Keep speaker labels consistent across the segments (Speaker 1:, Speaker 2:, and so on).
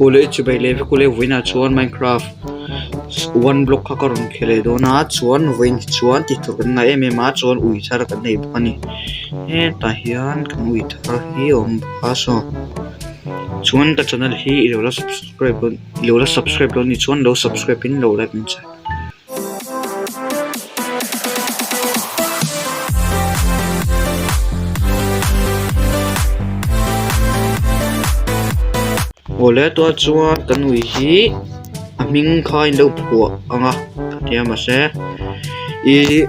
Speaker 1: Awle chibai leh vek ule vawiinah chuan minecraft one block kha ka rawn khel leh dawn a chuan vawiin hi chuan tih tur kan ngah em em a chuan ui thar kan nei bawk a ni hetah hian kan ui thar hi a awm bawk a saw chuan ka channel hi i lo la subscribe dawn i lo la subscribe dawn anih chuan lo subscribe in lo like ang che. Awle tuah chuan kan ui hi a hming kha in lo phuah ang a ka ti a mahse ihh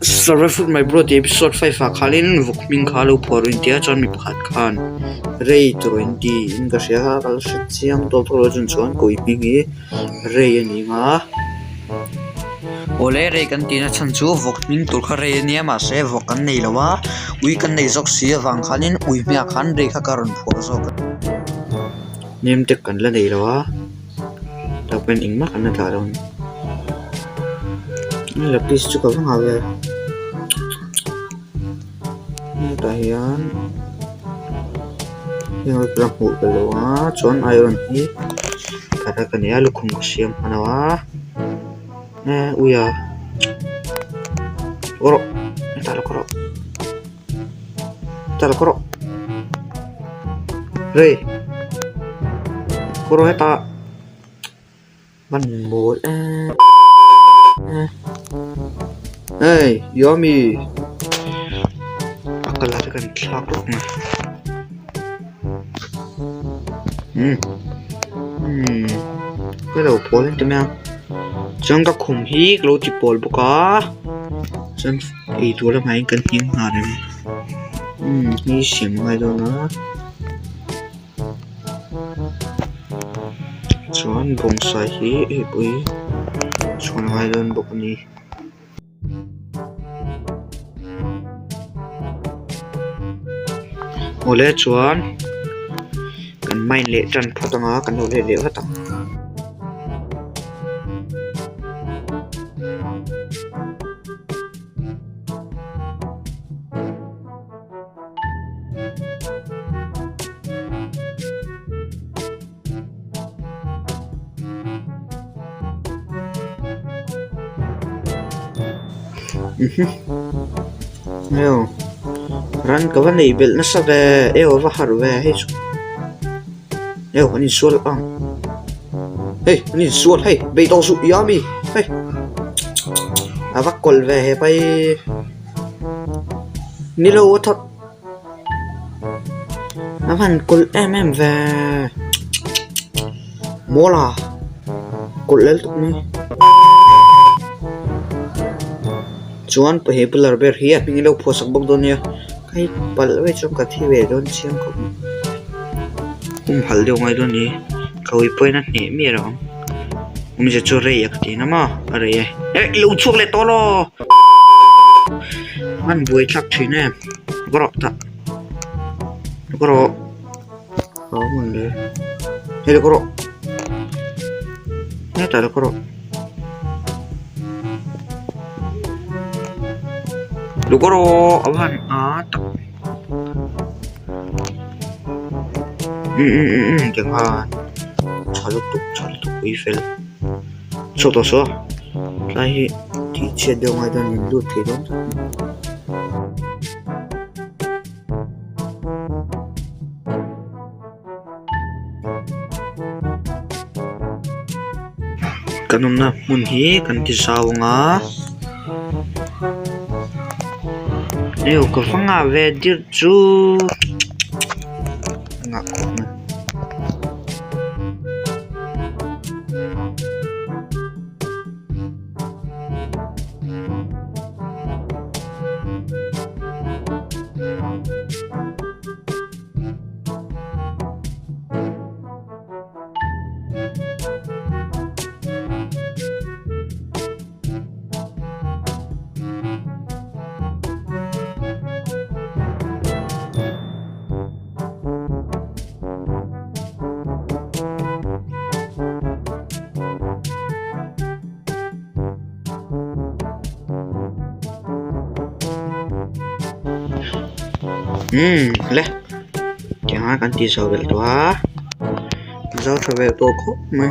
Speaker 1: survive with my bro tih episode 5 ah khanin vawk hming kha a lo phuah rawh intia chuan mi pakhat khan rei tawh in tiin ka hria a ka la hre chiang tawk tawk lo chun chuan ka ui hming hi. Rei a ni ang a awle rei kan tihna chhan chu vawk hming tur kha rei a nia mahse vawk kan nei lo a ui kan nei zawk si avang khanin ui hmingah khan rei kha ka rawn phuah zawk a nem te kan la nei lo a tah pawhin engmah kan la dah lo a ni lapis chu ka va nghah ve hetah hian heng ho chu hmuh ka lo a chuan iron hi pakhat ka nei a lukhum ka siam hman lo a eh ui a haw rawh hetah lo kal rawh hetah lo kal rawh hey haw rawh hetah. Hman mawl em em hey yummy a colour te kan thlak rawk mai umm umm ka lo pawl em em a chuan ka khum hi ka lo ti pawl bawk a chuan eitur lamah hian kan hnim nghal em umm hei siam a ngai dawn a. Chuan bawngsa hi hei pawh hi chhun ngai dawn bawk a ni. Awle chuan kan mine leh tan phawt ang a kan lo let leh vat ang. Ran ka va neih belh nasa ve ew a va harh ve hei chu ew an insual ang hei an insual hei bei tawh suh i ami hei a va kawlh ve hepa hi. Ni lo a thawt a van kawlh em em ve mawl a kawlh lel tuk mai chuan he pillar ber hi a hming in lo phuah sak bawk dawn nia hei palh vek chuan ka thi ve dawn chiang khawp mai humhalh deuh ngai dawn a ni ka ui pawhin a hneh miah lo ang awmzia chu rei a ka ti na maw a rei e eh i lo chhuak leh tawh law. An buai thlak thin em va rawh tah va rawh a hmun le hei va rawh hetah va rawh va rawh a van a tak um um um um tikhan tha lutuk tha lutuk pui fel chhuak tawh suh a tlai hi tih chhiat deuh ngai dawn in lut thei dawn tak mai. Kan awmna hmun hi kan ti zau ang a hei ka va nghah ve dir chu nghah khawp mai. Umm le tiang a kan tih zawh belh tawh a. zau tha ve tawh khawp mai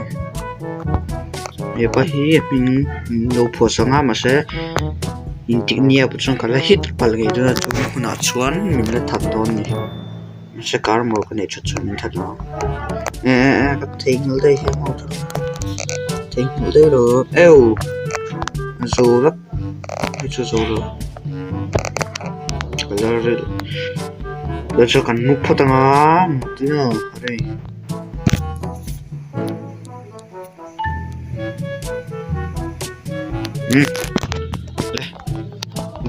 Speaker 1: hepa hi a hming min lo phuah sak a mahse engtik nia pawh chuan ka la hit palh ngei dawn a chumi hunah chuan min la that dawn a ni mahse car maw ka neih that chuan min that lo ang eh eh ka theihnghilh daih hi theihnghilh daih lo eu a zo vek hei chu a zo lo. Chu kan mu phawt ang a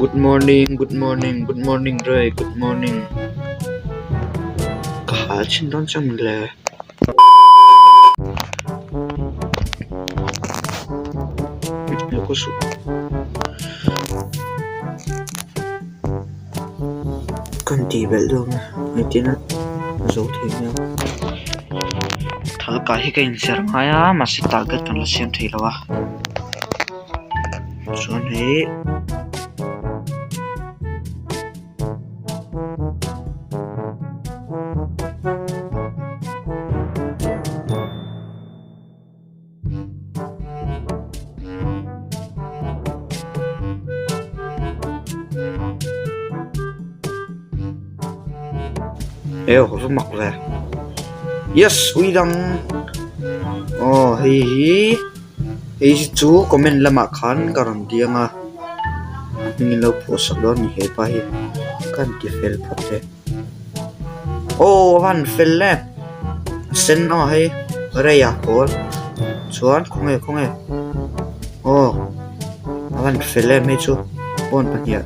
Speaker 1: Good morning good morning good morning Ray good morning ka hal chin dawn chiang le. Kan tih belh dawn a engtin a zo thei mai ang thal kai hi ka inser ngai a mahse target kan la siam thei lo a chuan hei. Eu ka va mak ve yes ui dang aw hei hi hei hi chu comment lamah khan ka rawn diang a a hming in lo phuah sak dawn a ni hepa hi ka han ti fel phawt e. Aw a van fel e a sen aw hei rei a pawl chuan khawnge khawnge aw a van fel em hei chu pawn pahnih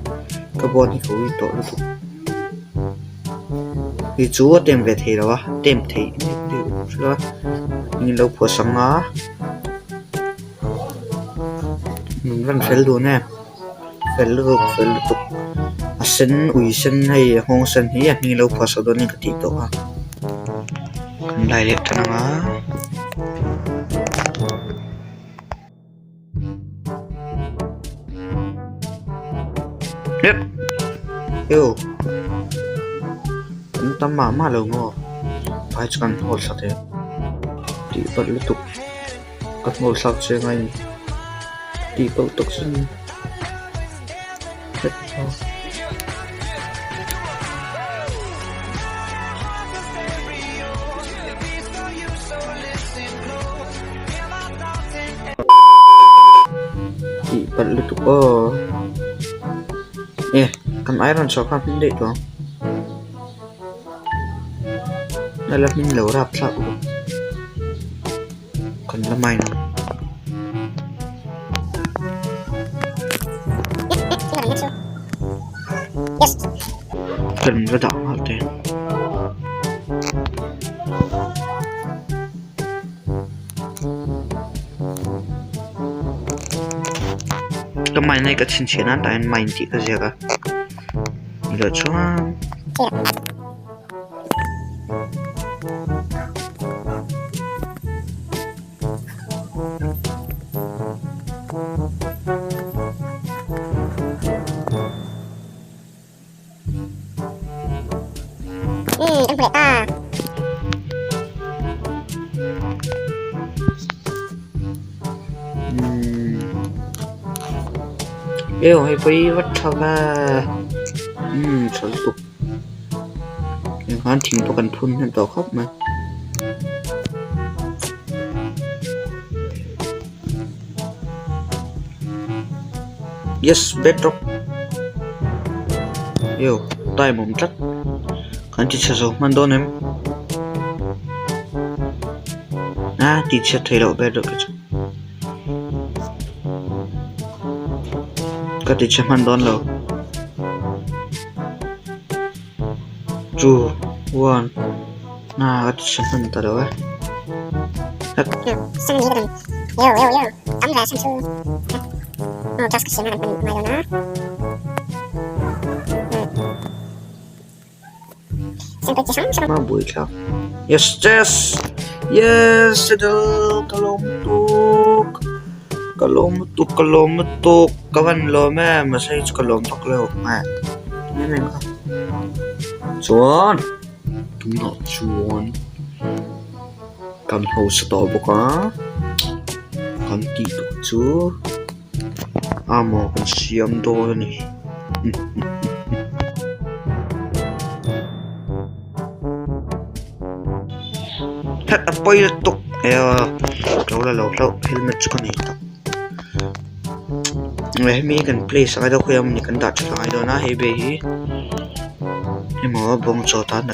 Speaker 1: ka bone hi ka ui tawh lutuk hei chu a tem ve thei lo a tem theih min lo phuah sang a min van fel dun em. Fel lutuk fel lutuk a sen ui sen hei a nghawng sen hi a hming lo phuah sak dawn in ka tih tawh a kan lai leh tan ang a. Eww an tam mah mah lo maw vai chu kan hnawl thla thei tih palh lutuk. Ka hnawl thlak che ngai ni tih palh tak zet a ni. Tih palh lutuk aw e kan iron saw kha hming daih tawh ang a la hming lo rapthlak bawk. Kan la mine ang. Kan va dah nghal teh. Ka mine hi ka chhinchhiah nan tah hian mine tih ka ziak a. Ni loh chuan. Eo hei pawh hi vat tha ve umm tha lutuk engkhan thing pawh kan phun hnem tawh khawp mai. Yes bedrock eo time awm tlat kan ti chhe zo hman dawn em a ti chhe thei loh bedrock hi chu. Ka ti chhe hman dawn lo. Two, one, na ka ti chhe hman ta lo e. Hma buai thlak yes yes yes saddle ka lawm lutuk ka lawm lutuk ka lawm lutuk ka van lawm em mahse hei chu ka lawm vak lo eh em em kha chuan tunah chuan. Kan hausa tawh bawk a, kan tih tur chu armor kan siam dawn a ni. Het a pawi lutuk ka lo la lo hlauh helmet chu ka nei tak hemi kan place ang deuh khawi amawni kan dah tha ngai dawn a hei ber hi emaw bawng chaw tan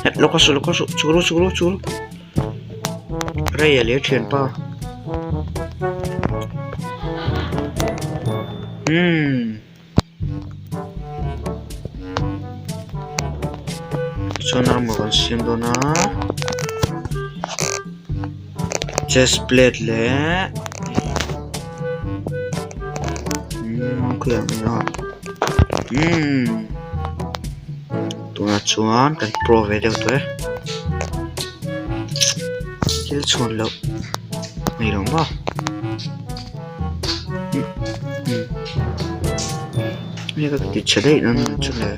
Speaker 1: het lo kal suh lo kal suh chhuk rawh chhuk rawh chhuk rawh rei a leh thianpa umm. Chuan armor kan siam dawn a chest plate leh umm khawiah nge a umm tunah chuan kan pro ve deuh tawh e thil chhuan loh nei lo maw. Hei ka ti chhe daih nan chu le.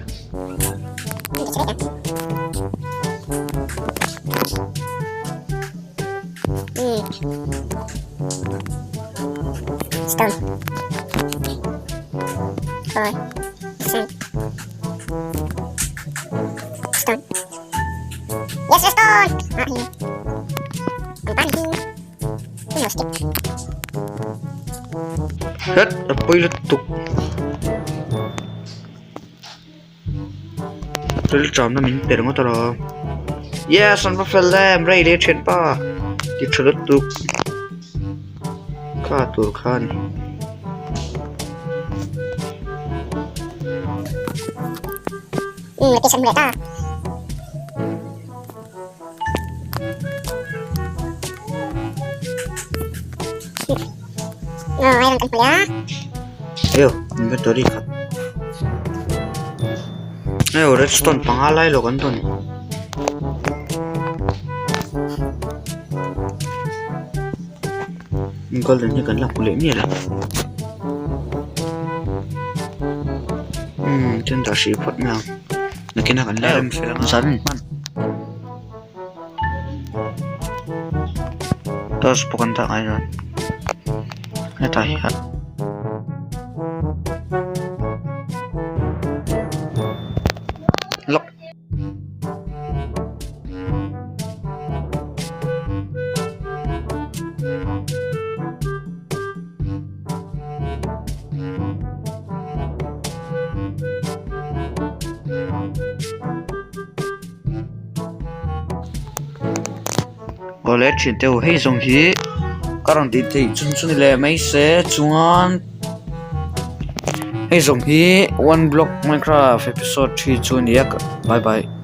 Speaker 1: Het a pawi lutuk thil ṭamna min pe ringawt alawm yes an va fel em rei leh ṭhianpa ti ṭha lutuk kha tur kha a ni. Ayo inventory khat ayo redstone panga lai lo kan tawn golden hi kan la hmu leh mial a umm chuan dah hrih phawt mai ang. Nakinah kan la rem fel ang a zan hman torch pawh kan dah ngai lo hetah hian. Lock. Awle thian te u hei zawng hi ka rawn tih theih chhun chu ni leh mai se chuan hei zawng hi one block minecraft episode thi chu a ni a bye bye.